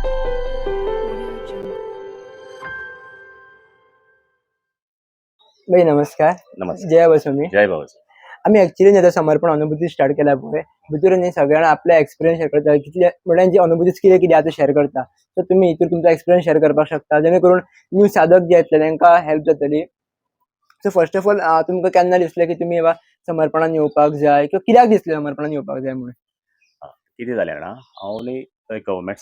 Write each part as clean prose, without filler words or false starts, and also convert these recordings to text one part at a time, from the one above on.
Audio Jungle. भाई नमस्कार. नमस्कार. जय बाबास्वामी. जय बाबासाहेब. आमी एक्चुअली आतां समर्पण अनुभूती स्टार्ट केल्या पळय, भितर न्ही सगळ्यांना आपले एक्सपिरियन्स शेअर करता, कितले म्हणल्यार जी अनुभूतीच कितें कितें आतां शेअर करता. सो तुमी हितून तुमचो एक्सपिरियन्स शेअर करपाक शकता, जेणे करून न्यू साधक जे येतले तांकां हेल्प जातली. सो फर्स्ट ऑफ ऑल, तुमकां केन्ना दिसलें की तुमी बाबा समर्पणान येवपाक जाय, किंवा कित्याक दिसलें समर्पणान येवपाक जाय म्हणून? कितें जालें जाणा, हांव न्ही थंय गव्हर्मेंट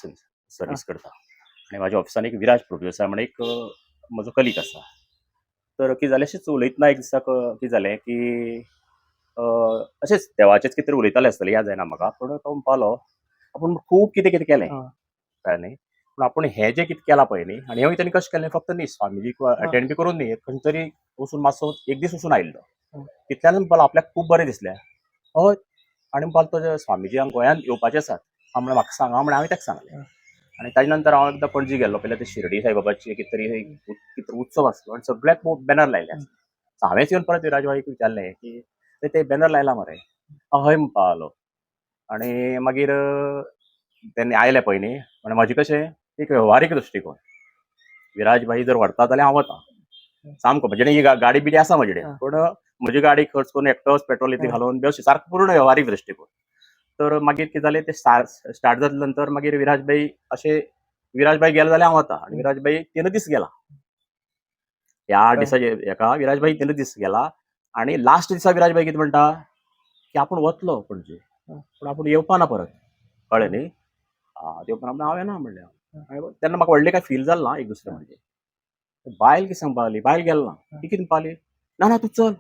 सर्वीस करता आनी म्हाज्या ऑफिसान एक विराज प्रभु आसा म्हण एक म्हजो कलीग आसा. तर कितें जालें, अशेंच उलयतना एक दिसाक कितें जालें की अशेंच देवाचेंच कितें तरी उलयताले आसतले, याद जायना म्हाका. पूण तो म्हणपालो, आपूण खूब कितें कितें केलें, कळ्ळें न्ही, पूण आपूण हें जें कितें केलां पळय न्ही, आनी हें तेणी कशें केलें, फक्त न्ही स्वामीजीक अटेंड बी करून न्ही, खंय तरी वचून मातसो एक दीस वचून आयिल्लो. तितल्यान म्हणपालो आपल्याक खूब बरें दिसलें. हय, आनी म्हणपालो तो स्वामीजी हांगा गोंयांत येवपाचे आसात, हांव म्हणलें म्हाका सांगा म्हणलें, हांवें ताका सांगलें. आनी ताजे नंतर हांव एकदां पणजी गेल्लो, पयलें ते शिर्डी साईबाबाची कितें तरी कितें तरी उत्सव आसलो आनी सगळ्याक बॅनर लायले आसले. सो हांवेंच येवन परत विराज भाईक विचारलें की ते बॅनर लायला मरे? हय म्हणपा लागलो. आनी मागीर तेन्ना आयले पळय न्ही, आनी म्हाजें कशें एक वेव्हारीक दृश्टिकोन, विराज भाई जर व्हरता जाल्यार हांव वता सामको. म्हणजे ही गाडी बिडी आसा म्हजे कडेन, पूण म्हजी गाडी खर्च करून एकटोच पेट्रोल इतलें घालून व्यवस्थीत सारको पूर्ण वेव्हारीक दृश्टिकोन. तर मागीर कितें जालें, ते स्टार्ट जाले नंतर मागीर विराज भाई अशें, विराज भाई गेले जाल्यार हांव वता. आनी विराज भाई 3 दीस गेला ह्या दिसाचे हेका, विराज भाई 3 दीस गेला. आनी लास्ट दिसा विराज भाई कितें म्हणटा की आपूण वतलो पणजे, पूण आपूण येवपा ना परत, कळ्ळें न्ही. ते उपरांत हांव येना म्हणलें. तेन्ना म्हाका व्हडलें कांय फील जालें ना. एक दुसरें म्हणजे बायल कितें सांगपा लागली, बायल गेल ना, ती कितें म्हणपा लागली, ना ना तूं चल,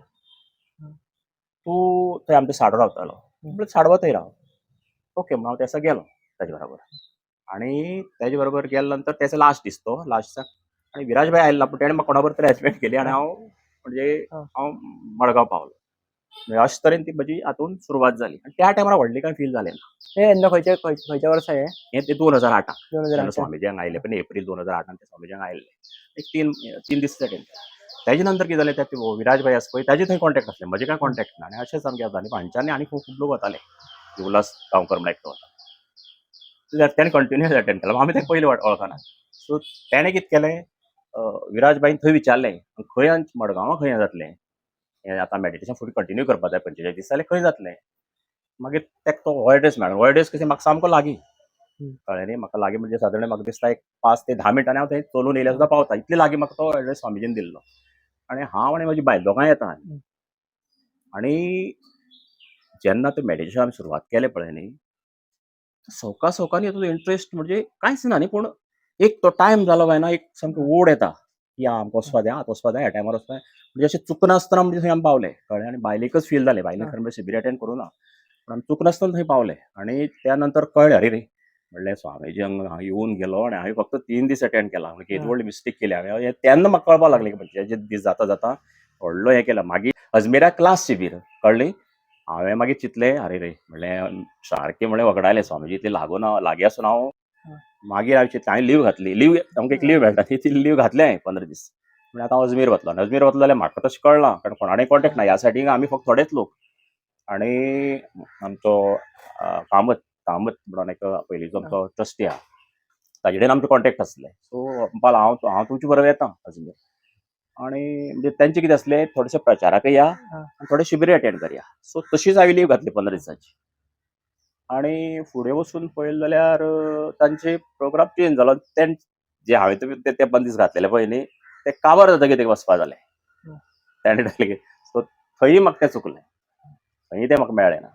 तूं थंय आमच्या साडो रावतालो, म्हणल्यार साडवा थंय राव. ओके म्हणून हांव तेसा गेलो ताजे बरोबर. आनी ताजे बरोबर गेल्या नंतर तेचो लास्ट दीस, तो लास्ट दिसाक आनी विराज भाई आयलो ना, पूण तेणें म्हाका कोणा बरोबर तरी अरेंजमेंट केली आनी हांव म्हणजे हांव मडगांव पावलो. म्हणजे अशे तरेन ती म्हजी हातून सुरवात जाली आनी त्या टायमार व्हडलें कांय फील जालें ना. हे येन्ना खंयच्या खंयच्या वर्सा हे? हें ते 2008. 2008. स्वामीजी हांगा आयले पण एप्रील 2008 ते स्वामीजी हांगा आयिल्ले, एक तीन दीस अटेंड. ताजे नंतर कितें जालें, ते विराज भाई आसा पळय, ताजे थंय कॉन्टेक्ट आसले, म्हजे कांय कॉन्टेक्ट ना. आनी अशेंच आमगे जाता आनी हांच्यानी आनी खूब खूब लोक वताले, उल्हास गांवकर म्हणून एकटो वता, तेणें कंटिन्युअस अटेंड केला, आमी ताका पयलीं वळखना. सो तेणें कितें केलें, विराज भाईन थंय विचारलें, खंय मडगांवां खंय जातलें हें, आतां मेडिटेशन फुडें कंटिन्यू करपा जाय 45 दीस जाल्यार खंय जातलें. मागीर ताका तो हो एड्रेस मेळ्ळो. हो एड्रेस कशें म्हाका सामको लागीं, कळ्ळें न्ही. म्हाका लागीं म्हणजे सादारण म्हाका दिसता एक 5 ते 10 मिनटांनी हांव थंय चलून येयल्यार सुद्दां पावता, इतले लागीं म्हाका तो एड्रेस स्वामीजीन दिल्लो. आनी हांव आनी म्हजी बायल दोगांय येता. आनी जेन्ना तें मेडिटेशन आमी सुरवात केलें पळय न्ही, सवका सवकांनी तुजो इंट्रस्ट म्हणजे कांयच ना न्ही, पूण एक तो टायम जालो काय ना, एक सामकी ओड येता की आमकां वचपा जाय, आतां वचपा जाय, ह्या टायमार वचपा जाय. म्हणजे अशें चुकनासतना म्हणजे थंय आमी पावले, कळ्ळें. आनी बायलेकच फील जालें, बायलेन खरें म्हणल्यार शिबीर अटेंड करूं ना, पूण आमी चुकनासतना थंय पावले. आनी त्या नंतर कळ्ळें, अरे रे म्हणलें, स्वामीजी हांगा येवन गेलो आनी हांवें फक्त 3 दीस अटेंड केला, म्हणजे केदी व्हडली मिस्टेक केली हांवें हें तेन्ना म्हाका कळपाक लागलें की 45 दीस जाता जाता व्हडलो हें केला. मागीर अजमेराक क्लास शिबीर, कळ्ळी. हांवें मागीर चिंतलें, अरे रे म्हणलें, सारकें म्हणलें वगडायलें, स्वामीजी इतलें लागून हांव लागीं आसून हांव. मागीर हांवें चिंतलें, हांवें लीव घातली, लीव आमकां एक लीव मेळटा ती लीव घातली हांवें 15 दीस. म्हणजे आतां हांव अजमेर वतलो आनी अजमेर वतलो जाल्यार म्हाका तशें कळ्ळां, कारण कोणा कॉन्टेक्ट ना ह्या सायडीन, आमी फक्त थोडेच लोक. आनी आमचो कामत कामत म्हणून एक पयलींचो आमचो ट्रस्टी आहा, ताजे कडेन आमचे कॉन्टेक्ट आसले. सो म्हणपाक हांव हांव तुमचे बरोबर येता अजमेर. आनी म्हणजे तेंचे कितें आसलें, थोडेशे प्रचाराकय या आनी थोडे शिबिरय अटेंड करया. सो तशीच हांवें लीव घातली 15 दिसांची. आनी फुडें वचून पळयलें जाल्यार तांचे प्रोग्राम चेंज जालो. तें जे हांवें ते ते 15 दीस घातलेले पळय न्ही, ते काबार जातकीर ते वचपा जालें ताणें डायरेक्ट. सो थंय म्हाका तें चुकलें, थंय तें म्हाका मेळ्ळें ना.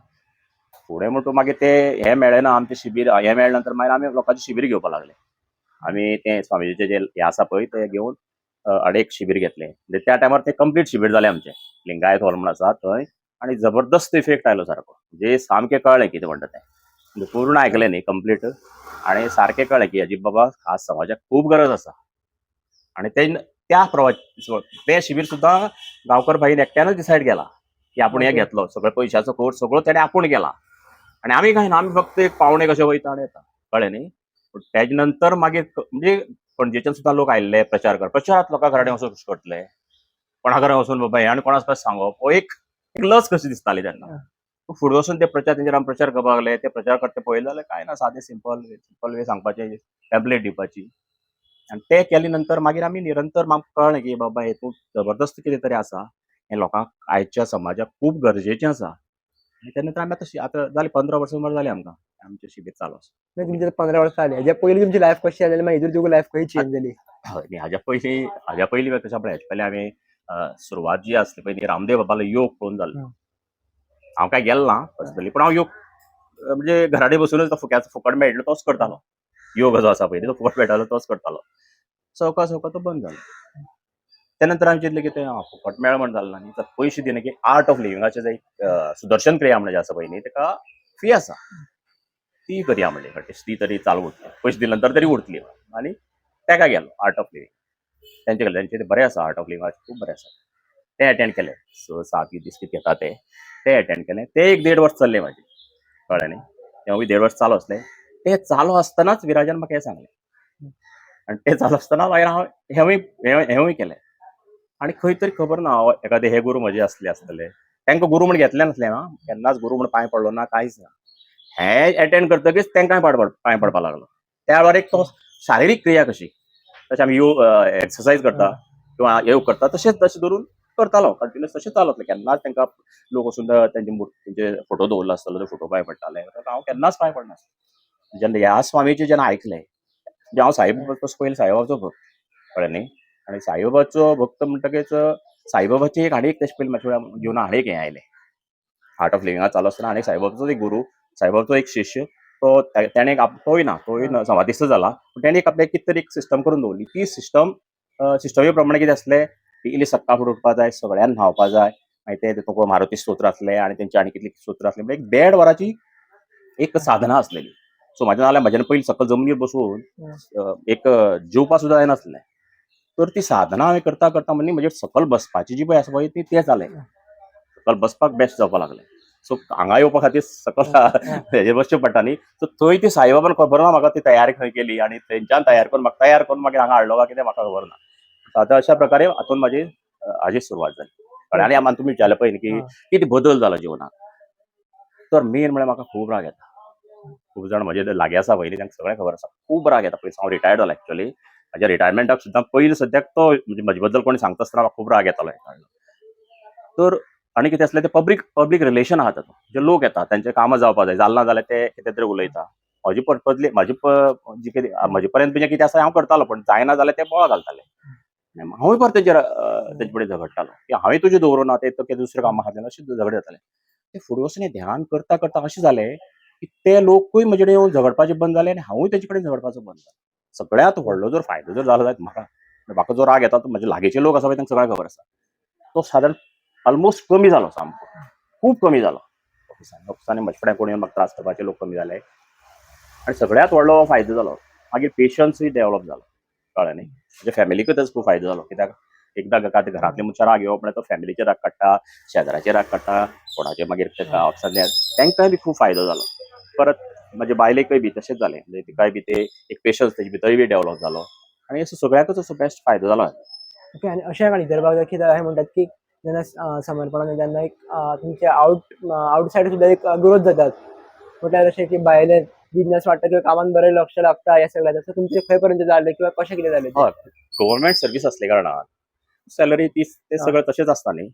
फुडें म्हणटू मागीर ते हें मेळ्ळें ना आमचें शिबीर हें मेळ्ळें नंतर मागीर आमी लोकांचें शिबीर घेवपाक लागले. आमी तें स्वामीजीचें जें हें आसा पळय, तें घेवन अडेक शिबीर घेतलें. म्हणजे त्या टायमार तें कंप्लीट शिबीर जालें आमचें, लिंगायत हॉल म्हूण आसा थंय. आनी जबरदस्त इफेक्ट आयलो सारको, म्हणजे सामकें कळ्ळें कितें म्हणटा तें. म्हणजे पूर्ण आयकलें न्ही कंप्लीट, आनी सारकें कळ्ळें की हाजी बाबा खास समाजाक खूब गरज आसा. आनी ते त्या प्रवा तें शिबीर सुद्दां गांवकर भाईन एकट्यानच डिसायड केला की आपूण हें घेतलो, सगळो पयशाचो खर्च सगळो तेणें आपूण केला. आनी आमी कांय ना, आमी फक्त एक पावणे कशे वयता आनी येता, कळ्ळें न्ही. पूण तेजे नंतर मागीर म्हणजे पणजेच्यान सुद्दां लोक आयिल्ले प्रचार कर प्रचारात लोकां घरा कडेन वचून करतले, कोणा घरा वचून बाबा हें आनी कोणा सांगप, हो एक एक लज कशी दिसताली तेन्ना. फुडें वचून ते प्रचार तेंचेर आमी प्रचार करपाक लागले. ते प्रचार करता पळयले जाल्यार कांय ना, सादें सिंपल सिंपल वे सांगपाचें, टॅबलेट दिवपाची. आनी ते केले नंतर मागीर आमी निरंतर आमकां कळ्ळें की बाबा हेतूंत जबरदस्त कितें तरी आसा, हें लोकांक आयच्या समाजाक खूब गरजेचें आसा. आनी त्या नंतर आमी आतां आतां जालीं 15 वर्सां सुमार जालीं आमकां आमचें शिबीर चालू आसा. म्हणजे तुमचे 15 वर्सां जाली, हेज्या पयलीं तुमची लायफ कशी आसलेली, मागीर हितून तुका लायफ खंय चेंज जाली? हय न्ही, हाज्या पयलीं कशें पळय, हाज्या पयलीं हांवें सुरवात जी आसली पळय न्ही, रामदेव बाबालो योग पळोवन जाल्लो. हांव काय गेलो ना पर्सनली, पूण हांव योग म्हणजे घरा कडेन बसुनूच तो फुक्याचो फुकट मेळटलो तोच करतालो. योग जो आसा पळय न्ही, तो फुकट मेळटालो तोच करतालो. सवका सवका तो बंद जालो. त्या नंतर आमी चिंतलें की तें फुकट मेळ म्हण जालें ना न्ही, तर पयशे दिना की आर्ट ऑफ लिविंगाचें जे एक सुदर्शन क्रिया म्हणजें आसा पळय न्ही, तेका फी आसा, ती करया म्हणलें, एटलिस्ट ती तरी चालू उरतली, पयशे दिले नंतर तरी उरतली. आनी तेका गेलो आर्ट ऑफ लिविंग तेंचे कडेन, तेंचे ते बरें आसा, आर्ट ऑफ लिविंगाचें खूब बरें आसा. तें एटेंड केलें, 6-7 दीस कितें घेता ते, ते एटेंड केलें. तें एक देड वर्स चल्लें म्हाजें, कळ्ळें न्ही. तेंवूय देड वर्स चालू आसलें. तें चालू आसतनाच विराजान म्हाका हें सांगलें आनी तें चालू आसतना मागीर हांव हेंवूय केलें. आनी खंय तरी खबर ना, हांव एकादे हे गुरू म्हजे आसले आसतले, तांकां गुरू म्हण घेतलें नासलें हांव, केन्नाच गुरू म्हण पांय पडलो ना, कांयच ना. हें एटेंड करतकीच तांकां पांय पडपाक लागलो. त्या वेळार एक तो शारिरीक क्रिया कशी, तशें आमी योग एक्सरसायज करता किंवा योग करता तशेंच तशें धरून करतालो कंटिन्युअस, तशें चालू आसलें. केन्नाच तांकां लोक वचून तेंचे तेंचे फोटो दवरलो आसतलो, ते फोटो पांय पडटाले, हांव केन्नाच पांय पडनासलो. जेन्ना ह्या स्वामीचें जेन्ना आयकलें, म्हणजे हांव साईबाबा तसो पयलीं साईबाबाचो भक्त, कळ्ळें न्ही. आनी साईबाबाचो भक्त म्हणटकीच साईबाबाचें एक आनी एक तशें पयलीं म्हाज्या जिवनांत आनी एक हें आयलें, आर्ट ऑफ लिविंगा चालू आसतना आनी साईबाबाचो एक गुरू, साईबाबाचो एक शिश्य, तो तेणें एक तोय ना, तोय समाधिस्त जाला, पूण तेणें एक आपल्याक कितें तरी एक सिस्टम करून दवरली. ती सिस्टम सिस्टमी प्रमाणे कितें आसलें, इल्ली सक्का फुडें उठपा जाय, सगळ्यान न्हांवपा जाय, मागीर ते तुका मारुती स्तोत्र आसलें आनी तेंचे आनी कितली स्तोत्र आसलें, म्हणजे एक देड वराची एक साधना आसलेली. सो म्हाज्या नाजाल्यार म्हाज्यान पयलीं सकल जमनीर बसून एक जेवपा सुद्दां जायनासलें. तर ती साधना हांवें करता करता म्हणजे म्हजेर सकल बसपाची जी पळय आसा पळय ती तें जालें, सकल बसपाक बेस्ट जावपाक लागलें. सो हांगा येवपा खातीर सकल हेजेर बसचें पडटा न्ही. सो थंय ती साईबाबान खबर ना म्हाका ती तयारी खंय केली आनी थंयच्यान तयार करून म्हाका तयार करून मागीर हांगा हाडलो काय कितें म्हाका खबर ना. आतां अशा प्रकारे हातून म्हाजी हाजी सुरवात जाली. आनी आमी तुमी विचारलें पळय न्ही की कितें बदल जाला जिवनात, तर मेन म्हळ्यार म्हाका खूब राग येता. खूब जाण म्हजे लागीं आसा पयलीं तांकां सगळें खबर आसा, खूब राग येता. पयलीं हांव रिटायर्ड जालो एक्चुअली, म्हाज्या रिटायरमेंटाक सुद्दां पयलीं सद्याक तो म्हणजे म्हजे बद्दल कोणी सांगता आसतना म्हाका खूब राग येतालो. तर आनी कितें आसलें ते पब्लीक पब्लीक रिलेशन आहा तातूंत, जे लोक येता तेंचे कामां जावपा जाय, जालें ना जाल्यार ते कितें तरी उलयता. म्हजी पर्पजली म्हाजी जी कितें म्हजे पर्यंत म्हणजे कितें आसा हांव करतालो, पण जायना जाल्यार ते बोवाळ घालताले. हांवूय परत तेंचेर तेंचे कडेन झगडटालो की हांवें तुजें दवरूं ना, ते तुका दुसऱ्या कामां खातीर अशें झगडे जाताले. ते फुडें वचून हें ध्यान करता करता अशें जालें की ते लोकूय म्हजे कडेन येवन झगडपाचें बंद जाले आनी हांवूय तेंचे कडेन झगडपाचो बंद जालो. सगळ्यांत व्हडलो जर फायदो जर जालो जायत म्हाका, म्हाका जो राग येता तो म्हजे लागींचे लोक आसा पळय तांकां सगळ्यांक खबर आसा, तो सादारण ऑलमोस्ट कमी जालो, सामको खूब कमी जालो. ऑफिसान ऑफिसांनी म्हजे फुड्यान कोण येवन म्हाका त्रास करपाचे लोक कमी जाले आनी सगळ्यांत व्हडलो फायदो जालो मागीर पेशन्सूय डेवलप जालो, कळ्ळें न्ही. म्हणजे फॅमिलीकूय ताजो खूब फायदो जालो, कित्याक एकदां घरांतल्या मनशां राग येवप म्हळ्यार तो फॅमिलीचेर राग काडटा, शेजाऱ्याचेर राग काडटा, कोणाचे मागीर तेका ऑफिसांतल्या तांकांय बी खूब फायदो जालो. परत म्हजे बायलेकय बी तशेंच जालें, म्हणजे तिकाय बी ते एक पेशन्स तेजे भितरय बी डेवलप जालो आनी असो सगळ्याकूच असो बेस्ट फायदो जालो. ओके, आनी अशें एका विचारपाक जाय की अशें म्हणटात की जेन्ना समर्पणान तेन्ना एक तुमचे आवटसायड सुद्दां एक ग्रोथ जातात, म्हटल्यार अशें की भायले बिजनेस वाडटा किंवा कामान बरें लक्ष लागता, हें सगळें तसो तुमचें खंय पर्यंत जालें किंवा कशें कितें जालें? हय, गव्हर्मेंट सर्वीस आसले कारणान सॅलरी तीच ते सगळें तशेंच आसता न्ही,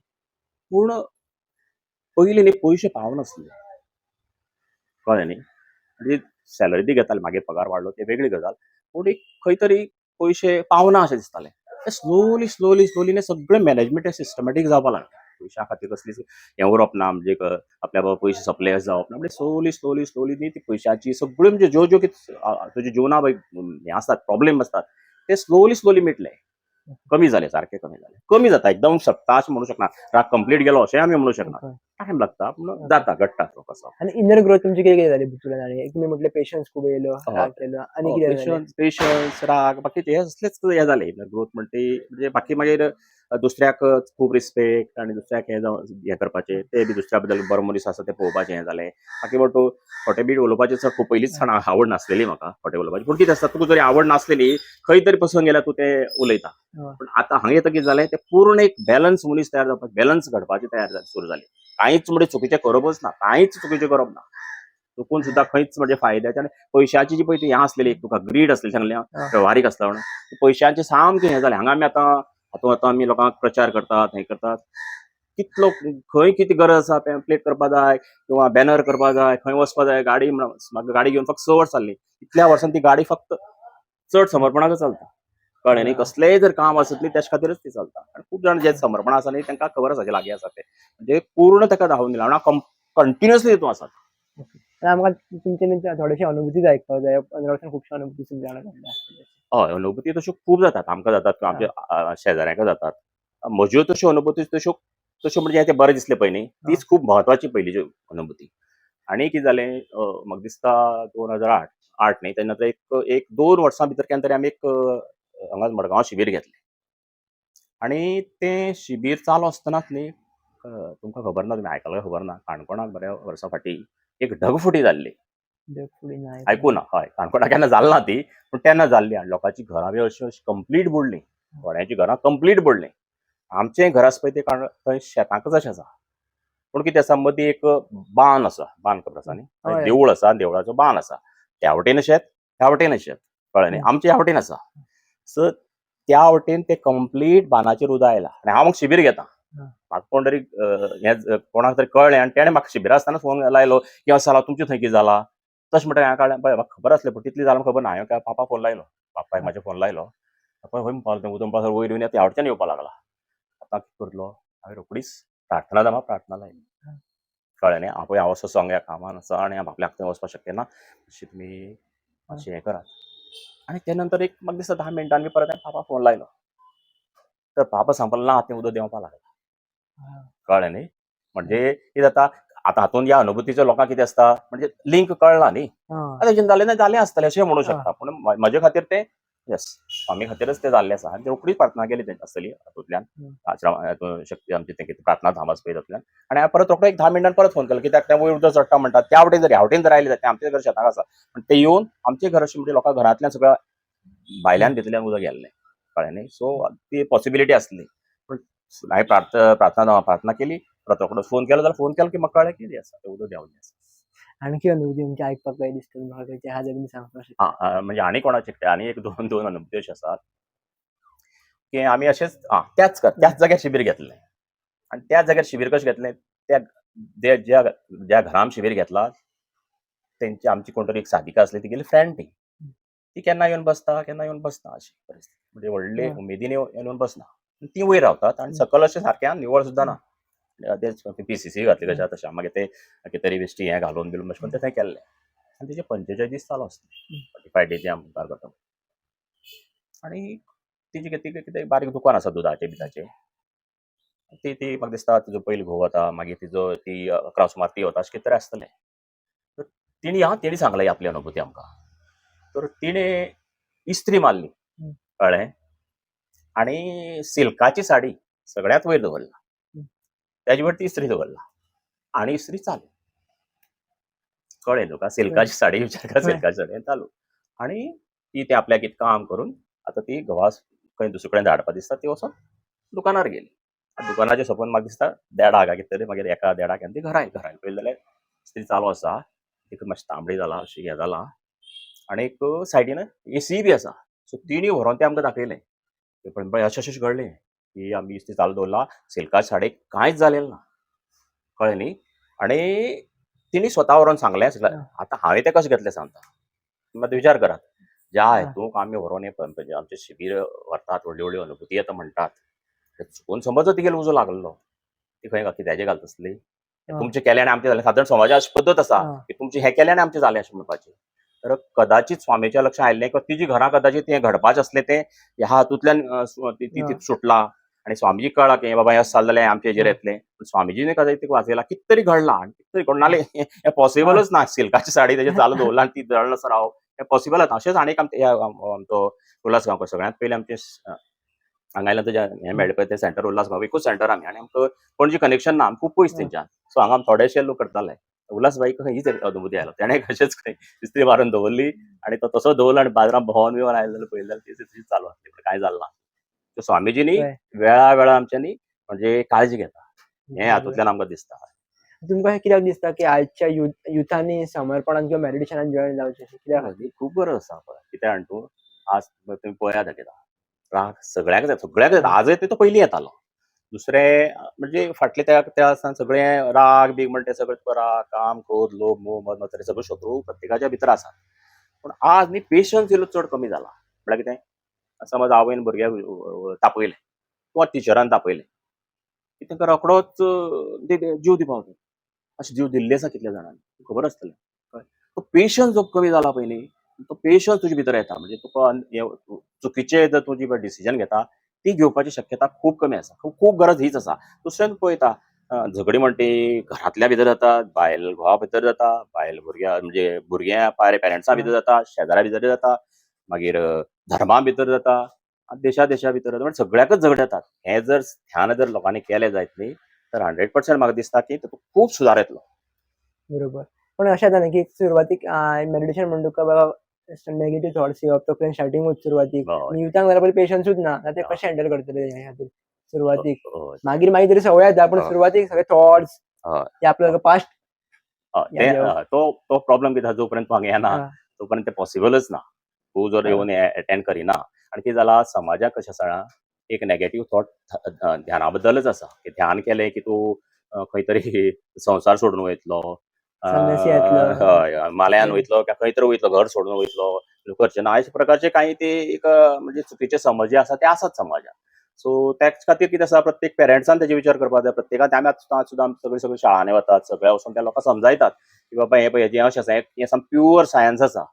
पूण पयलीं न्ही पयशे पावनासले, कळ्ळें न्ही. म्हणजे सॅलरी ती घेताले, मागीर पगार वाडलो ते वेगळी गजाल, पूण एक खंय तरी पयशे पावना अशें दिसतालें. ते स्लोली स्लोली स्लोली न्ही सगळें मॅनेजमेंट सिस्टमॅटीक जावपा लागलें. पयशां खातीर कसलीच हें उरप ना, म्हणजे आपल्या बाबा पयशे सोंपले अशें जावप ना, म्हणजे स्लोली स्लोली स्लोली न्ही ती पयशाची सगळ्यो म्हणजे ज्यो ज्यो कितें तुज्या जिवना हें आसतात प्रॉब्लेम आसतात ते स्लोली स्लोली मिटले, कमी जाले, सारके कमी जाले. कमी जाता एकदम सोंपता अशें म्हणू शकना, राग कंप्लीट गेलो अशें आमी म्हणू शकना, टायम लागता पूण जाता, घडटा तो कसो. आनी इनर ग्रोथ तुमची कितें कितें जाली भितून? आनी एक तुमी म्हटलें पेशन्स खूब येयलो, राग येयलो, आनी कितें जालें? पेशन्स, राग, बाकीचे हे असलेच हे जाले इनर ग्रोथ म्हणटे म्हणजे बाकी मागीर दुसऱ्याक खूब रिस्पेक्ट आनी दुसऱ्याक हें जावं हें करपाचें, ते बी दुसऱ्या बद्दल बरो मनीस आसा तें पळोवपाचें हें जालें. बाकी बट तूं खोटें बीट उलोवपाचें चड खूब पयलींच सावन आवड नासलेली म्हाका खोटें उलोवपाची, पूण कितें आसता तुका जरी आवड नासलेली खंय तरी पसंत गेल्यार तूं तें उलयता. पूण आतां हांगा येतकीर जालें तें पूर्ण एक बॅलन्स मनीस तयार जावपाक, बॅलन्स घडपाचें तयार जालें, सुरू जालें. कांयच म्हणजे चुकीचें करपच ना, कांयच चुकीचें करप ना. चुकून सुद्दां खंयच म्हणजे फायद्याचें आनी पयशांची जी पळय ती हें आसलेली एक तुका ग्रीड आसलेली सांगलें, वेव्हारीक आसता म्हणून पयशांचें सामकें हें जालें. हांगा आमी आतां हातूंत आतां आमी लोकांक प्रचार करतात, हें करतात, कितलो खंय कितें गरज आसा, पॅम्पलेट करपा जाय किंवा बॅनर करपा जाय, खंय वचपा जाय, गाडी म्हाका गाडी घेवन फक्त 6 वर्सां जालीं, इतल्या वर्सां ती गाडी फक्त चड समर्पणाकच चलता, कळ्ळें न्ही. कसलेंय जर काम आसत न्ही तेज खातीरच ती चलता. आनी खूब जाण जे समर्पण आसा न्ही तांकां खबर आसा, जे लागीं आसा ते म्हणजे पूर्ण ताका धांवून दिला आनी कंटिन्युअसली तितून आसा. आनी आमकां तुमचे थोडेशे अनुभूती आयकपाक जाय, 15 वर्सां खुबशे अनुभूती तुमच्या जाणा जाल्ले आसतले. हय, अनुभूती तश्यो खूब जातात, आमकां जातात, आमच्या शेजाऱ्यांक जातात. म्हज्यो तश्यो अनुभूती तश्यो तश्यो म्हणजे तें बरें दिसलें पळय न्ही, तीच खूब म्हत्वाची पयलीची अनुभूती. आनी कितें जालें, म्हाका दिसता 2008 आठ न्ही तेन्ना तर एक 2 वर्सां भितर केन्ना तरी आमी एक हांगा मडगांव शिबीर घेतलें. आनी तें शिबीर चालू आसतनाच न्ही, तुमकां खबर ना, तुमी आयकलां खबर ना, काणकोणाक बऱ्या वर्सां फाटीं एक ढगफुटी जाल्ली. आयकूं ना, हय, काणकोणाक केन्ना जाल ना ती, पूण तेन्ना जाल्ली. आनी लोकांची घरां बी अशी अशी कंप्लीट बुडलीं, थोड्यांची घरां कंप्लीट बुडलीं. आमचें घर आसा पळय तें थंय शेतांकच अशें आसा, पूण कितें आसा मदीं एक बांद आसा, बांद खबर आसा न्ही, देवूळ आसा, देवळाचो बांद आसा, त्या वटेन शेत, ह्या वटेन शेत, कळ्ळें न्ही, आमचें ह्या वटेन आसा. सो त्या वटेन ते कंप्लीट बांदाचेर उदक आयला आनी हांव म्हाका शिबीर घेता, म्हाका कोण तरी हें कोणाक तरी कळ्ळें आनी तेणें म्हाका शिबिरा आसतना फोन लायलो की अशें जालां तुमचें थंय कितें जालां. तशें म्हणटा हांवें कळ्ळें, पळय म्हाका खबर आसलें पूण तितली जालां खबर ना. हांवें काय पापा फोन लायलो, बापायक म्हाज्या फोन लायलो, बापाय खंय म्हणपाक लागलो, उदक म्हणपाक वयर येवन ह्या वटच्यान येवपाक लागला. आतां कितें करतलो, हांवें रोखडीच प्रार्थना जमा प्रार्थना लायली, कळ्ळें न्ही. हांव पळय हांव असो ह्या कामान आसा आनी आपल्याक थंय वचपाक शक्य ना, मातशें तुमी मातशें हें करात. आनी त्या नंतर एक म्हाका दिसता 10 मिनटांनी परत हांवें पापा फोन लायलो, तर पापा सांगपाक ना तें उदक देंवपाक लागलां, कळ्ळें न्ही. म्हणजे कितें जाता आतां हातूंत ह्या अनुभूतीचो लोकांक कितें आसता म्हणजे लिंक कळना न्ही, आतां तेजेन जालें ना जालें आसतलें अशें म्हणूं शकता, पूण म्हजे खातीर तें येस स्वामी खातीरच तें जाल्लें आसा. आनी रोखडीच प्रार्थना केली तें आसतली हातूंतल्यान, आश्रम शक्ती आमची तें कितें प्रार्थना धाम आसा पळय तातूंतल्यान. आनी हांवें परत रोखडो एक 10 मिनटान परत फोन केलो, कित्याक तें वयर उदक चडटा म्हणटा, त्या वटेन जर ह्या वटेन जर आयलें जाल्यार तें आमचें घर शेताक आसा, पण तें येवन आमचें घर अशें म्हणजे लोकां घरांतल्यान सगळ्या भायल्यान भितरल्यान उदक गेल्लें, कळ्ळें न्ही. सो ती पॉसिबिलिटी आसली, पूण हांवें प्रार्थना प्रार्थना केली, परत रोखडो फोन केलो, जाल्यार फोन केलो की म्हाका कळ्ळें की आसा तें उदक देंवलें आसा. आणखी अनुभूती तुमची आयकपाक जाय दिसता म्हाका खंयची आहा जाल्यार तुमी सांगपाक शकता. म्हणजे आनी कोणाचे आनी एक दोन अनुभूती अश्यो आसात की आमी अशेंच त्याच जाग्यार शिबीर घेतलें. आनी त्याच जाग्यार शिबीर कशें घेतलें, त्या ज्या ज्या घरान शिबीर घेतला तेंची आमची कोण तरी एक साधिका आसली, तिगेली फ्रेंड ती, ती केन्ना येवन बसता केन्ना येवन बसना अशी परिस्थिती, म्हणजे व्हडले उमेदीन येवन बसना, ती वयर रावतात आनी सकल अशें सारकें निवळ सुद्दां ना, तेच PCC घातली कशें तशें मागीर ते कितें तरी बेश्टी हें घालून बिलून अशें करून तें थंय केल्लें. आनी तेजे 45 दीस चालू आसता, 45 डेज आमी मुखार करता. आनी तिजें कितें कितें बारीक दुकान आसा दुदाचें बिदाचें, ती ती म्हाका दिसता तिजो पयलो घोव वता, मागीर तिजो ती 11 सुमार ती वता, अशें कितें तरी आसतलें. तर तिणें तिणें सांगलें आपली अनुभूती आमकां. तर तिणें इस्त्री मारली, कळ्ळें, आनी सिल्काची साडी सगळ्यांत वयर दवरला, तेजे वयर ती इस्त्री दवरला आनी इस्त्री चालू, कळ्ळें तुका, सिल्काची साडी विचार कर, सिल्काची साडी चालू. आनी ती ते आपल्याक कितें काम करून आतां ती घोवा खंय दुसरे कडेन धाडपा दिसता, ती वचोन दुकानार गेली. दुकानाचेर सोंपोवन म्हाका दिसता 1:30 कितें तरी, मागीर 1 1:30 आनी ती घरा आयली. घरा आयली पळयलें जाल्यार इस्त्री चालू आसा, तिका मातशें तांबडी जाला अशी हें जाला, आनी एक सायडीन एसी बी आसा. सो तिणी व्हरोन तें आमकां दाखयलें, पण अशें अशें घडलें की आमी इस्त्री चालू दवरला, सिल्का साडयेक कांयच जालें ना, कळ्ळें न्ही. आनी तिणी स्वता व्हरोन सांगलें, आतां हांवें तें कशें घेतलें सांगता, तुमी आतां विचार करात, ज्या हेतूंक आमी व्हरोन हें आमचें शिबीर व्हरतात, व्हडल्यो व्हडल्यो अनुभूती येता म्हणटात, चुकून समज तिगेलो उजो लागलो, ती खंय कित्याचें घालता आसली, तुमचें केलें आनी आमचें जालें. सादारण समाजा अशी पद्दत आसा की तुमचें हें केलें आनी आमचें जालें अशें म्हणपाचें. तर कदाचित स्वामीच्या लक्षांत आयिल्लें किंवा तिजी घरां कदाचित हें घडपाचें आसलें तें ह्या हातूंतल्यान ती सुटला आनी स्वामीजी कळ्ळा की बाबा हें अशें जालें जाल्यार आमचें हेजेर येतलें, पूण स्वामीजीने कदाचित तिका वाचयला, कितें तरी घडलां आनी कितें तरी घडून नाल्यार हें पॉसिबलच ना, सिल्काची साडी तेजेर चालू दवरला आनी ती जळनासतना रावप हें पॉसिबलच ना. अशेंच आनी एक आमचो उल्हास गांवकर सगळ्यांत पयलीं आमचें हांगा आयल्यान तुज्या हें मेळ्ळें पळय तें सेंटर उल्हास गांव एकूच सेंटर आमी, आनी आमकां पणजी कनेक्शन ना, आमी खूब पयस थंयच्यान, सो हांगा आमी थोडेशे लोक करताले. उल्हास भाई हीच अनुभूती आयलो, तेणें कशेंच खंय इस्त्री मारून दवरली आनी तो तसो दवरलो आनी बाजारांत भोंवन बिवन आयलो जाल्यार पळयलें जाल्यार ती तशी चालू आसली, पण कांय जालें ना. स्वामीजींनी वेळा वेळा आमच्यांनी म्हणजे काळजी घेता हें हातूंतल्यान आमकां दिसता. तुमकां अशें कित्याक दिसता की आयच्या युथांनी समर्पणान किंवा मेडिटेशनान जॉयन जावचें अशें कित्याक ही खूब गरज आसा पळय. कित्याक जाण तूं, आज तुमी पळयात कितें राग सगळ्याक जाय, सगळ्याक जाय. आजय ते तो पयलीं येतालो. दुसरें म्हणजे फाटले त्या त्या आसतना सगळे राग बीग म्हणटा ते सगळे तुका राग, काम, क्रोध, लोभ, मोह, मद, मत्सर सगळे शत्रू प्रत्येकाच्या भितर आसात. पूण आज न्ही पेशन्स इल्लो चड कमी जाला. म्हळ्यार कितें, समज आवयन भुरग्याक तापयलें किंवा टिचरान तापयलें की तांकां रोखडोच जीव दिवपा वता. अशें जीव दिल्ले आसा कितल्या जाणांनी, खबर आसतलें. कळ्ळें? तो पेशन्स जो कमी जाला पळय न्ही, तो पेशन्स तुजे भितर येता. म्हणजे तुका चुकीचे जर तूं जी डिसिजन घेता ती घेवपाची शक्यता खूब कमी आसा. खूब खूब गरज हीच आसा. दुसरें पळयता झगडी म्हणटा ती घरांतल्या भितर जाता, बायल घोवा भितर जाता, बायल भुरग्या म्हणजे भुरग्यां पेरेंट्सां भितर जाता, शेजाऱ्या भितर जाता, मागीर धर्मा भितर जाता, देशा देशा भितर जाता, म्हणजे सगळ्याकच झगडे जातात. हें जर ध्यान जर लोकांनी केलें जायत न्ही तर 100% म्हाका दिसता की तातूंत खूब सुदार येतलो. बरोबर. पण अशें जाता न्ही की सुरवातीक मेडिटेशन म्हण तुका बाबा नेगेटीव थॉट्स येवप तकलेन स्टार्टिंगूच सुरवातीक, युथांक जाल्यार पयलीं पेशन्सूच ना, ते कशें हँडल करतले हे खातीर सुरवातीक? मागीर मागीर तरी संवय जाता, पूण सुरवातीक सगळे थॉट्स ते आपलो पास्ट तो तो प्रॉब्लम कितें आसा, जोपर्यंत तूं हांगा येना तोपर्यंत तें पॉसिबलच ना. तूं जर येवन एटेंड करिना. आनी कितें जाला समाजाक कशें आसा, एक नेगेटीव थॉट ध्याना बद्दलच आसा की ध्यान केलें की तूं खंय तरी संवसार सोडून वयतलो, संन्यासी येतलो. हय, मालयान वयतलो, काय खंय तरी वयतलो, घर सोडून वयतलो, करचें ना, अशे प्रकारचे कांय ते एक म्हणजे चुकीचे समज जे आसा ते आसात समाजात. सो त्याच खातीर कितें आसा, प्रत्येक पेरंट्सान तेजे विचार करपाक जाय. प्रत्येकान आमी आतां सुद्दां सगळे सगळे शाळांनी वतात, सगळे वचून त्या लोकांक समजायतात की बाबा हें पळय हेजें अशें आसा, हें सामकें प्युअर सायन्स आसा.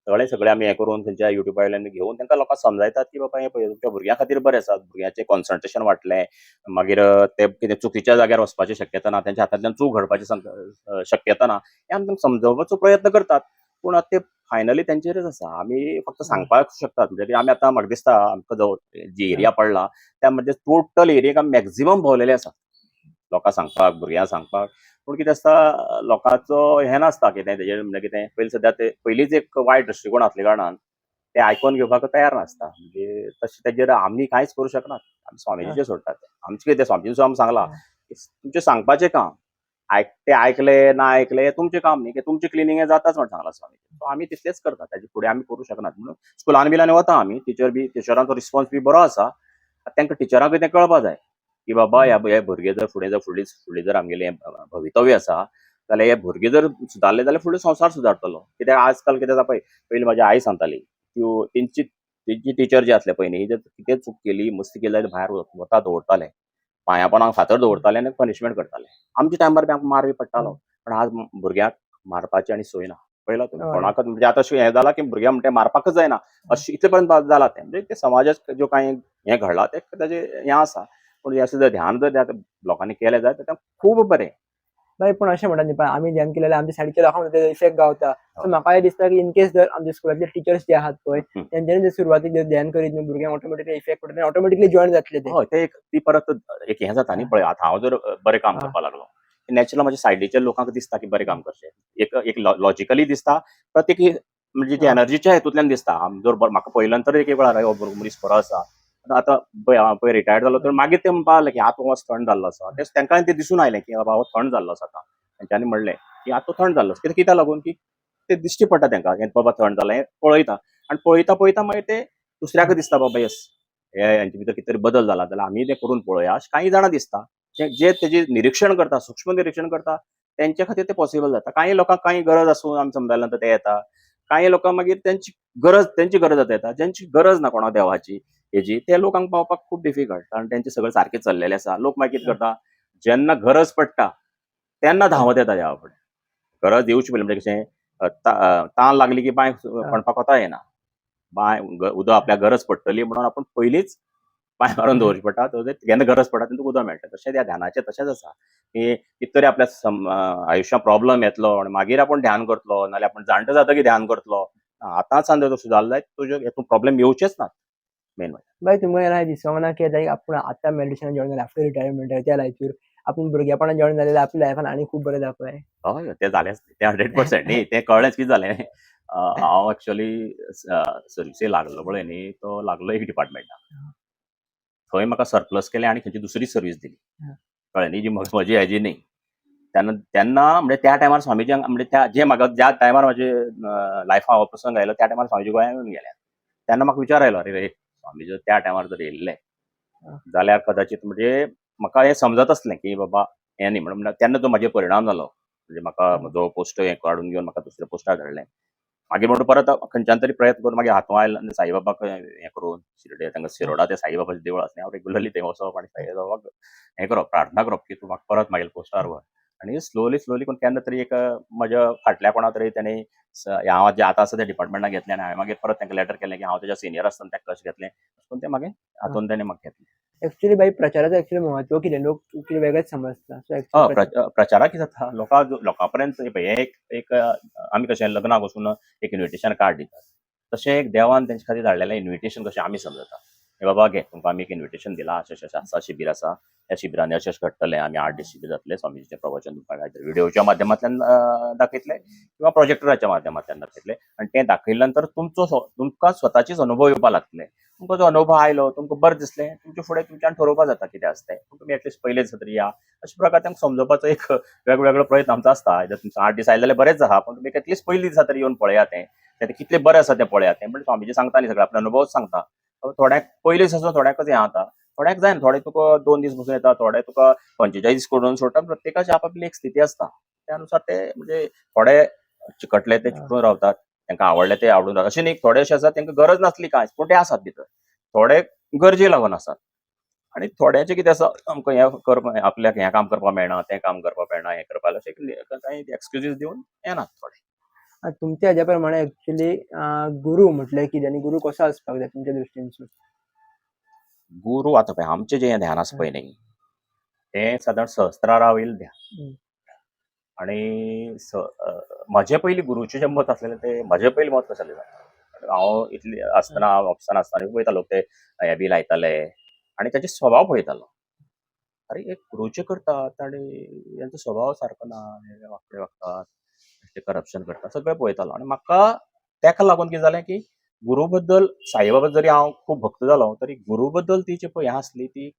सगळें सगळें आमी हें करून थंयच्या युट्यूबा वयल्यान घेवन तांकां लोकांक समजायतात की बाबा हें पळय तुमच्या भुरग्यां खातीर बरें आसा, भुरग्यांचें कॉन्संट्रेशन वाडटलें, मागीर ते कितें चुकीच्या जाग्यार वचपाची शक्यता ना, तेंच्या हातांतल्यान चूक घडपाची शक्यता ना. हें आमी तांकां समजोवपाचो प्रयत्न करतात. पूण आतां ते फायनली तेंचेरच आसा, आमी फक्त सांगपाक शकतात. म्हणजे आमी आतां म्हाका दिसता आमकां जो जी एरिया पडला त्या म्हणजे टोटल एरियेक आमी मॅक्झिमम भोंवलेले आसा लोकांक सांगपाक, भुरग्यांक सांगपाक. पूण कितें आसता, लोकांचो हें नासता कितें तेजेर, म्हणजे कितें पयलीं सद्या ते पयलींच एक वायट दृश्टिकोण आसल्या कारणान ते आयकोन घेवपाक तयार नासता. म्हणजे तशें तेजेर आमी कांयच करूं शकनात, आमी स्वामीजीचेर सोडटात. आमचें कितें स्वामीजीन सुद्दां आमकां सांगलां, तुमचें सांगपाचें काम, ते आयकले ना आयकले तुमचें काम न्ही, की तुमचें क्लिनींग हें जाताच म्हण सांगलां स्वामीजीन. सो आमी तितलेंच करतात, ताजे फुडें आमी करूं शकनात. म्हणून स्कुलान बिलान वता आमी, टिचर बी टिचरांचो रिस्पोन्स बी बरो आसा. तांकां टिचरांकूय तें कळपा जाय की बाबा ह्या भुरगे जर फुडें जर फुडली फुडली जर आमगेलें भवितव्य आसा जाल्यार हे भुरगे जर सुदारले जाल्यार फुडलो संवसार सुदारतलो. कित्याक आजकाल कितें जाता पळय, पयलीं म्हाजी आई सांगताली त्यो तेंची तेंची टिचर जी आसले पळय न्ही, जर कितें चूक केली मस्ती केली जाल्यार भायर वता दवरताले, पांयां पोंदाक फातर दवरताले आनी पनिशमेंट करताले. आमच्या टायमार बी आमकां मार बी पडटालो, पण आज भुरग्यांक मारपाची आनी सोय ना. पळयला तुमी कोणाकच, म्हणजे आतां अशें हें जालां की भुरग्यांक म्हणटा मारपाकच जायना, अशें इतले पर्यंत जालां तें. म्हणजे तें समाजाक ज्यो कांय हें घडलां तें ताजें हें आसा. पूण हें जर ध्यान जर लोकांनी केलें जायत जाल्यार खूब बरें. बाय, पूण अशें म्हणटात न्ही, आमी ध्यान केलें जाल्यार आमच्या सायडीच्या लोकांक तेजो इफेक्ट गावता. सो म्हाका हें दिसता की इनकेस जर आमच्या स्कुलांतले टिचर्स जे आहात पळय तेंच्यांनी जर सुरवातीक जर ध्यान करीत न्हू, भुरग्यांक ऑटोमॅटिकली इफेक्ट पडटा, ऑटोमॅटिकली जॉयन जातले ते. हय, ते एक ती परत एक हें जाता न्ही पळय, आतां हांव जर बरें काम करपाक लागलो, नॅचरल म्हज्या सायडीच्या लोकांक दिसता की बरें काम करचें, एक एक लॉजिकली दिसता, परत एक म्हणजे जी एनर्जीच्या हेतूंतल्यान दिसता. जर म्हाका पळयल्या नंतर एक वेळार हो मनीस बरो आसा, आतां पळय हांव पळय रिटायर्ड जालो तर मागीर ते म्हणपाक लागले की आतां हो थंड जाल्लो आसा. तें तांकां तें दिसून आयलें की बाबा हो थंड जाल्लो आसा. आतां तेंच्यांनी म्हणलें की आतां तो थंड जाल्लो आसा. कित्याक कित्याक लागून की ते दिश्टी पडटा तांकां हें बाबा थंड जालां हें पळयता, आनी पळयता पळयता मागीर ते दुसऱ्याक दिसता बाबा येस हे हेंचे भितर कितें तरी बदल जाला जाल्यार आमी तें करून पळोवया, अशें कांय जाणां दिसता जे तेजें निरिक्षण करता, सूक्ष्म निरिक्षण करता, तेंच्या खातीर तें पॉसिबल जाता. कांय लोकांक कांय गरज आसून आमी समजायल्या नंतर ते येता, कांय लोकांक मागीर तेंची गरज तेंची गरज आतां येता, जेंची गरज ना कोणा देवाची हेजी, ते लोकांक पावपाक खूब डिफिकल्ट, कारण तेंचें सगळें सारकें चल्लेलें आसा. लोक मागीर कितें करता, जेन्ना गरज पडटा तेन्ना धांवत येता देवा फुडें. गरज येवची पयलीं म्हणजे कशें तान लागली की बांय खणपाक वता येना, बांय उदक आपल्याक गरज पडटली म्हणून आपूण पयलींच बांय मारून दवरची पडटा, जेन्ना गरज पडटा तेन्ना तुका उदक मेळटा. तशें त्या ध्यानाचें तशेंच आसा की कितें तरी आपल्या आयुश्यांत प्रॉब्लम येतलो आनी मागीर आपूण ध्यान करतलो, नाल्यार आपूण जाणटो जातकीर ध्यान करतलो. आतांच सावन जर सुदारलो जायत तुजे हेतून प्रॉब्लम येवचेच नात. मेन म्हणजे बाय, तुमकां केन्ना दिसोंक ना की लायक आपूण आतां मेडिटेशन जॉयन जालें आफ्टर रिटायरमेंट त्या लायफीर आपूण भुरगेपणान जॉयन जालें आपल्या लायफान आनी खूब बरें जावपाक जाय? हय, तें जालेंच, तें 100% न्ही, तें कळ्ळेंच. कितें जालें, हांव एक्चुअली सर्विसे लागलो पळय न्ही, तो लागलो एक डिपार्टमेंटाक, थंय म्हाका सरप्लस केलें आनी खंयची दुसरी सर्वीस दिली, कळ्ळें न्ही, जी म्हजी हेजी न्ही. तेन्ना तेन्ना म्हणजे त्या टायमार स्वामीजी म्हणजे त्या जे म्हाका ज्या टायमार म्हाजे लायफा हो प्रसंग आयलो त्या टायमार स्वामीजी गोंयांत येवन गेल्या. तेन्ना म्हाका विचार आयलो, अरे रे स्वामी जर त्या टायमार जर येयल्ले जाल्यार कदाचित म्हणजे म्हाका हें समजत आसलें की बाबा हें न्ही म्हणून तेन्ना तो म्हाजेर परिणाम जालो. म्हणजे म्हाका म्हजो पोस्ट हें काडून घेवन म्हाका दुसऱ्या पोस्टार धाडलें. मागीर म्हणटा परत खंयच्यान तरी प्रयत्न करून मागीर हातूंत आयलो आनी साईबाबाक हें करून शिर्डे तांकां शिरोडा ते साईबाबाचें देवूळ आसलें, हांव रेगुलरली थंय वचप आनी साईबाबाक हें करप, प्रार्थना करप की तूं म्हाका परत मागीर पोस्टार व्हर. आनी स्लोली स्लोली करून केन्ना तरी एक म्हज्या फाटल्या कोणा तरी तेणी हांव जें आतां आसा त्या डिपार्टमेंटाक घेतलें आनी हांवें मागीर परत तांकां लेटर केलें की हांव तेज्या सिनियर आसतना ताका कशें घेतलें, अशें करून तें मागीर हातून तेणें म्हाका घेतलें. एक्चुअली बाई प्रचाराचं एक्चुअली महत्व कितें, लोक कितें वेगळेच समजता. सो हय, एक्चुअली प्रचाराक कितें जाता, लोकां पर्यंत हें एक एक आमी कशें लग्नाक वचून एक इन्विटेशन कार्ड दितात, तशें एक देवान तेंचे खातीर धाडलेलें इन्विटेशन कशें आमी समजता, हे बाबा घे तुमकां आमी एक इन्विटेशन दिलां, अशें अशें आसा, शिबीर आसा, ह्या शिबिरांनी अशें अशें घडटलें, आमी 8 दीस शिबीर जातलें, स्वामीजीचें प्रवचन तुमकां व्हिडियोच्या माध्यमांतल्यान दाखयतले किंवा प्रोजेक्टराच्या माध्यमांतल्यान दाखयतले. आनी तें दाखयल्या नंतर तुमचो तुमकां स्वताचेच अनुभव येवपाक लागतले. तुमकां जो अनुभव आयलो, तुमकां बरें दिसलें, तुमचे फुडें तुमच्यान ठरोवपा जाता कितें आसा तें, पूण तुमी एटलिस्ट पयले दिसा तरी या. अशे प्रकार तांकां समजोवपाचो एक वेगवेगळो प्रयत्न आमचो आसता. जर तुमचो 8 दीस आयले जाल्यार बरेंच आहा, पूण तुमी एटलिस्ट पयले दिसा तरी येवन पळयात तें, तें कितलें बरें आसा तें पळयात तें. पण स्वामीजी सांगता न्ही सगळें, आपलो अनुभवच सांगता. थोड्यांक पयले दिसा थोड्यांकच हें जाता, थोड्यांक जायना, थोडे तुका 2 दीस बसून येता, थोडे तुका 45 दीस करून सोडटा. प्रत्येकाची आपापली एक स्थिती आसता, त्या अनुसार ते म्हणजे थोडे चिकटले ते चिकटून रावतात, तांकां आवडले ते आवडून रावतात. अशें न्ही, थोडे अशे आसात तांकां गरज नासली कांयच, पूण ते आसात भितर, थोडे गरजे लागून आसात. आनी थोड्यांचें कितें आसा, आमकां हें करपाक, आपल्याक हें काम करपाक मेळना, तें काम करपाक मेळना, हें करपाक, अशें कांय एक्सक्युजीस दिवन येनात थोडे. तुमच्या हेज्या प्रमाणे एक्चुअली गुरू म्हटल्यार कितें आनी गुरू कसो आसपाक जाय तुमच्या दृश्टीनसून? गुरू आतां पळय आमचें जें ध्यान आसा पळय न्ही, तें सादारण सहस्त्रारा वयलें ध्यान. आनी म्हजें पयलीं गुरूचें जें मत आसलेलें तें म्हजें पयलीं मत कशें आसलें, हांव इतलें आसतना हांव ऑफिसान आसतना पळयतालो ते हें बी लायताले आनी ताचे स्वभाव पळयतालो. अरे हे गुरूचे करतात आनी हेंचो स्वभाव सारको ना, हे वांकडे वागतात, ते करप्शन करतात, सगळें पळयतालो. आनी म्हाका तेका लागून कितें जालें की गुरू बद्दल, साईबाबा जरी हांव खूब भक्त जालो तरी गुरू बद्दल ती जी पळय हें आसली ती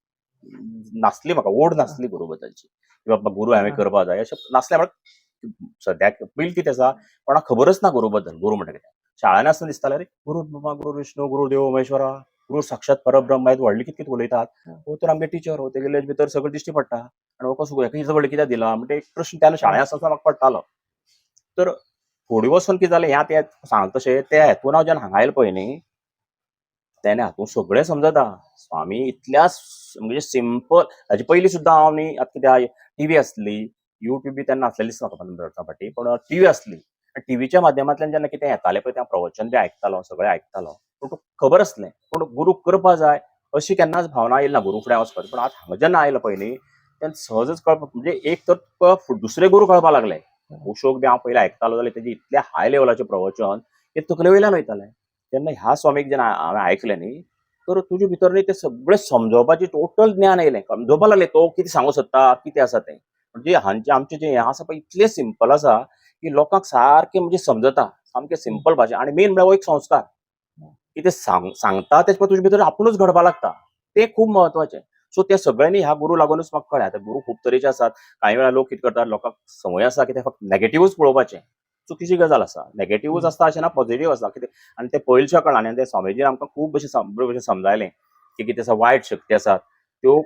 नासली, म्हाका ओड नासली गुरू बद्दलची की बाबा गुरू हांवें करपाक जाय अशें नासलें. म्हळ्यार सद्याक पयलीं कितें आसा, कोणाक खबरच ना गुरू बद्दल. गुरू म्हणटा कितें, शाळांनी आसतना दिसतालें अरे गुरू ब्रह्मा गुरू विष्णू गुरू देव महेश्वरा गुरू साक्षात परब्रह्म, मागीर व्हडलें कितें कितें उलयतात, हो तर आमगे टिचर, हो तेगेले भितर सगळें दिश्टी पडटा आनी हो कसो हेका इतलें व्हडलें कित्याक दिलां, म्हणटा एक प्रश्न तेन्ना शाळेंत आसतना म्हाका पडटालो. तर फुडें वचून कितें जालें, ह्या तें सांगता तशें ते हेतून हांव जेन्ना हांगा आयलो पळय न्ही, तेन्ना हातूंत सगळें समजता. स्वामी इतल्या म्हणजे सिंपल. हाजे पयलीं सुद्दां हांव न्ही, आतां कितें टिवी आसली, युट्यूब बी तेन्ना आसलेली दिसता म्हाका 15 वर्सां फाटीं, पूण टिवी आसली. टिवीच्या माध्यमांतल्यान जेन्ना कितें येतालें पळय तें प्रवचन बी आयकतालो, सगळें आयकतालो, पूण खबर आसलें, पूण गुरू करपा जाय अशी केन्नाच भावना येयली ना गुरू फुडें वचपाची. पूण आतां हांगा जेन्ना आयलो पळय न्ही, तेन्ना सहजच कळपाक, म्हणजे एक तर तुका दुसरे गुरू कळपाक लागले. अशोक बी हांव पयलीं आयकतालो जाल्यार तेजे इतले हाय लेवलाचें प्रवचन ते तकले वयल्यान वयतालें. तेन्ना ह्या स्वामीक जेन्ना हांवें आयकलें न्ही, तर तुजे भितर न्ही तें सगळें समजोवपाचें टोटल ज्ञान येयलें. समजोवपाक लागलें तो कितें सांगूंक सोदता, कितें आसा तें. म्हणजे हांचें आमचें जें हें आसा पळय इतलें सिंपल आसा की लोकांक सारकें म्हणजे समजता, सामकें सिंपल भाशा. आनी मेन म्हळ्यार हो एक संस्कार, कितें सांगता तें तुजे भितर आपुणूच घडपाक लागता, तें खूब म्हत्वाचें. सो ते सगळ्यांनी ह्या गुरू लागूनच म्हाका कळ्ळें. आतां गुरू खूब तरेचे आसात. कांय वेळार लोक कितें करतात, लोकांक संवय आसा की ते फक्त नॅगेटिव्हूच पळोवपाचें, चुकीची गजाल आसा. नॅगेटिव्हूच आसता अशें ना, पॉझिटिव्ह आसता कितें. आनी ते पयलच्या काळान आनी ते स्वामीजीन आमकां खूब अशें बरे भशेन समजायलें की कितें आसा, वायट शक्ती आसात त्यो,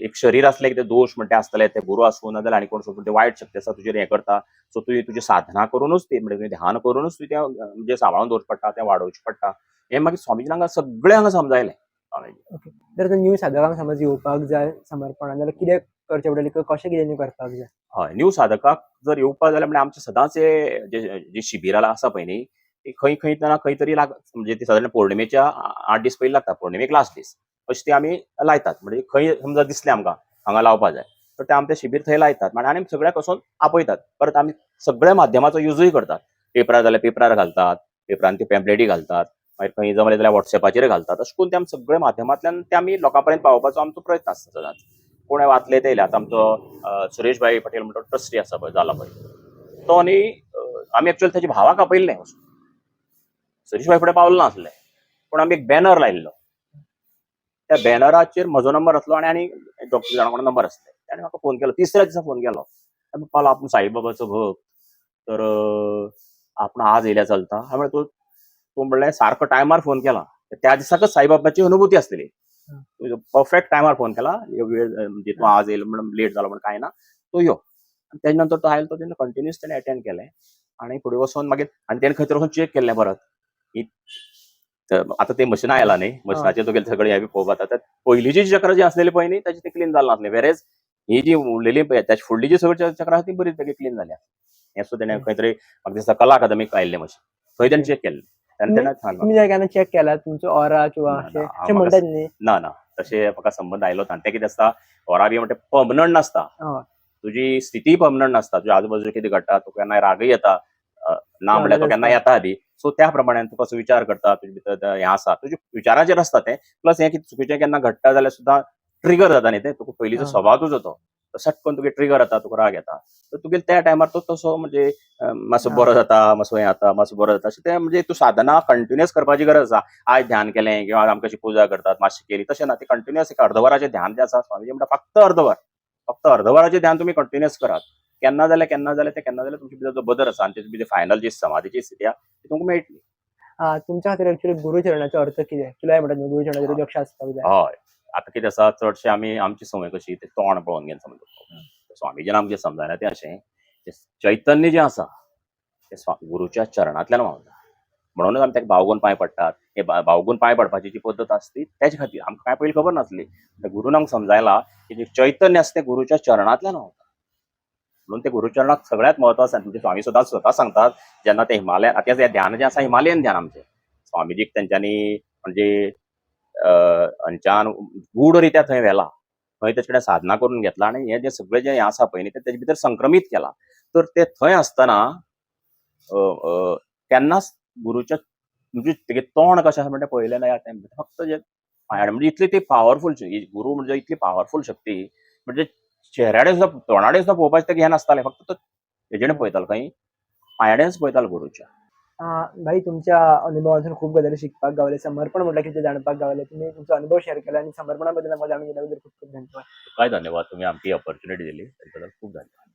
एक शरीर आसलें कितें दोश म्हणटा आसतले, ते गुरू आसूं ना जाल्यार आनी कोण सोदून ते वायट शक्ती आसा तुजेर हें करता. सो तुवें तुजी साधना करुनूच ती, म्हणजे तुवें ध्यान करुनूच तुवें तें म्हणजे सांबाळून दवरचें पडटा, तें वाडोवचें पडटा. हें मागीर स्वामीजीन हांगा सगळें हांगा समजायलें. जर आतां न्यू साधकांक समज येवपाक जाय समर्पणान जाल्यार कितें करचें पडटलें, कशें कितें करपाक जाय? हय, न्यू साधकाक जर येवपाक जाल्यार म्हणजे आमचें सदांच हे जे शिबिरां आसा पळय न्ही, ती खंय खंय ना खंय तरी लाग, म्हणजे ती सादारण पौर्णिमेच्या 8 दीस पयलीं लागता, पौर्णिमेक लास्ट दीस अशें ती आमी लायतात. म्हणजे खंय समजा दिसलें आमकां हांगा लावपा जाय तर ते आमचें शिबीर थंय लायतात आनी सगळ्याक वचून आपयतात. परत आमी सगळ्या माध्यमाचो युजूय करतात. पेपरार जाल्यार पेपरार घालतात, पेपरान ती पॅम्पलेटी घालतात, मागीर खंय जमलें जाल्यार वॉट्सॅपाचेर घालतात. अशें करून ते आमी सगळ्या माध्यमांतल्यान ते आमी लोकां पर्यंत पावोवपाचो आमचो प्रयत्न आसता सदांच. कोणें वाचलें ते येयले. आतां आमचो सुरेश भाई पटेल म्हणटा ट्रस्टी आसा पळय, जाला पळय तो, आनी आमी एक्चुअली तेच्या भावाक आपयल्लें, सुरेश भाई फुडें पावलो नासलें, पूण आमी एक बॅनर लायिल्लो. त्या बॅनराचेर म्हजो नंबर आसलो आनी आनी डॉक्टर जाणा कोणा नंबर आसले. ताणें म्हाका फोन केलो, तिसऱ्या दिसा फोन केलो, पावलो आपूण साईबाबाचो भक्त, तर आपूण आज येयल्यार चलता. हांवें म्हणलें तूं तूं म्हणलें सारको टायमार फोन केला. त्या दिसाकच साईबाबाची अनुभूती आसलेली. परफेक्ट टायमार फोन केला, यो वेळ, म्हणजे तूं आज येयलो म्हणून लेट जालो म्हण कांय ना, तूं यो. आनी तेजे नंतर तो आयलो, तो तेणे कंटिन्युअस तेणे अटेंड केलें आनी फुडें वचोन मागीर आनी तेणे खंय तरी वचोन चॅक केल्लें परत की आतां ते मशिनां आयला न्ही, मशिनाचेर तुगेलें सगळें हें बी पळोवपाक जाता. पयलींची चक्रां जी आसलेली पळय न्ही, ताची ती क्लीन जाल नासली, वेरेज ही जी उरलेली पळय ताची फुडली जी सगळी चक्रां आसा ती बरी पैकी क्लीन जाल्या. हें सुद्दां तेणें खंय तरी म्हाका दिसता कला अकादमीक आयिल्लें मशीन, थंय तेणें चॅक केल्लें तेन्ना तेणें सांगलां. तुम्ही जर केन्ना चॅक केला तुमचो ऑरा किंवा ना, अशें ना, अशें म्हाका म्हणटात न्ही? ना ना, तशें म्हाका संबंद आयलो ना. तें कितें आसता, ऑरा बी म्हणटा पर्मनंट नासता. तुजी स्थिती पर्मनंट नासता. तुज्या आजूबाजूक कितें घडटा, तुका केन्नाय रागय येता, ना म्हणल्यार तो केन्ना येता बी. सो त्या प्रमाणे तूं कसो विचार करता, तुजे भितर हें आसा, तुज्या विचाराचेर आसता तें. प्लस हें कितें चुकीचें केन्ना घडटा जाल्यार सुद्दां ट्रिगर जाता न्ही तें, तुका पयलींचो स्वभावूच तो सट करून तुगे ट्रिगर जाता, तुका राग येता. तर तुगे त्या टायमार तो तसो म्हणजे मातसो बरो जाता, मातसो हें जाता, मातसो बरो जाता. अशें तें म्हणजे तूं साधना कंटिन्युअस करपाची गरज आसा. आयज ध्यान केलें किंवा आमकां अशी पुजा करतात मातशी केली, तशें ना. ते कंटिन्युअस एक अर्दवराचें ध्यान जें आसा, स्वामीजी म्हणटा फक्त अर्दवर, फक्त अर्दवराचें ध्यान तुमी कंटिन्युअस करात. केन्ना जाल्यार केन्ना जाल्यार तें केन्ना जाल्यार तुमचे भितर जो बदल आसा आनी तेजे भितर फायनल जी समाधीची स्थिती आसा ती तुमकां मेळटली. तुमच्या खातीर एक्चुअली गुरुचरणाचो अर्थ कितें? तुला म्हणटात न्हू गुरुचरणाचो लक्ष आसपाक जाय. हय, आतां कितें आसा, चडशें आमी आमची संवय कशी, ते तोंड पळोवन घेवन समजता. स्वामीजीन आमचें समजायलां तें अशें, चैतन्य जें आसा तें गुरुच्या चरणांतल्यान व्हांवता, म्हणूनच आमी ताका भावगून पांय पडटात. हे भावगून पांय पडपाची जी पद्दत आसा ती तेजे खातीर. आमकां कांय पयलीं खबर नासली. गुरून आमकां समजायला की जें चैतन्य आसा तें गुरुच्या चरणांतल्यान व्हांवता, म्हणून ते गुरुचरणाक सगळ्यांत म्हत्व आसा. म्हणजे स्वामी सुद्दां स्वता सांगतात जेन्ना ते हिमालयान, आतां हें ध्यान जें आसा हिमालयन ध्यान आमचें, स्वामीजीक तेंच्यांनी म्हणजे हांच्यान गूढ रित्या थंय व्हेला, थंय तेचे कडेन साधना करून घेतला आनी हें जें सगळें जें हें आसा पळय न्ही तें तेजे भितर संक्रमीत केलां. तर ते थंय आसतना केन्नाच गुरुच्या म्हणजे तेगे तोंड कशें आसा म्हणटा पळयलें ना ह्या टायमार, फक्त जे पांयां म्हणजे इतली ती पावरफूल गुरू, म्हणजे इतली पावरफूल शक्ती, म्हणजे चेहऱ्याडे सुद्दां तोंडाडे सुद्दां पळोवपाचें तेका हें नासतालें, फक्त तो हेजेणे पळयतालो, खंय पांयाडेच पळयतालो गुरुच्या. भाई तुमच्या अनुभवातून खूप गजाली शिकपाक गावले, समर्पण म्हटल्यार कितें जाणपाक गावले. तुमी तुमचो अनुभव शेअर केला आनी समर्पणा बद्दल आमकां जाणून घेतल्या बद्दल खूब खूब धन्यवाद. काय धन्यवाद, तुम्ही आमची ऑपॉर्च्युनिटी दिली त्याबद्दल खूप धन्यवाद.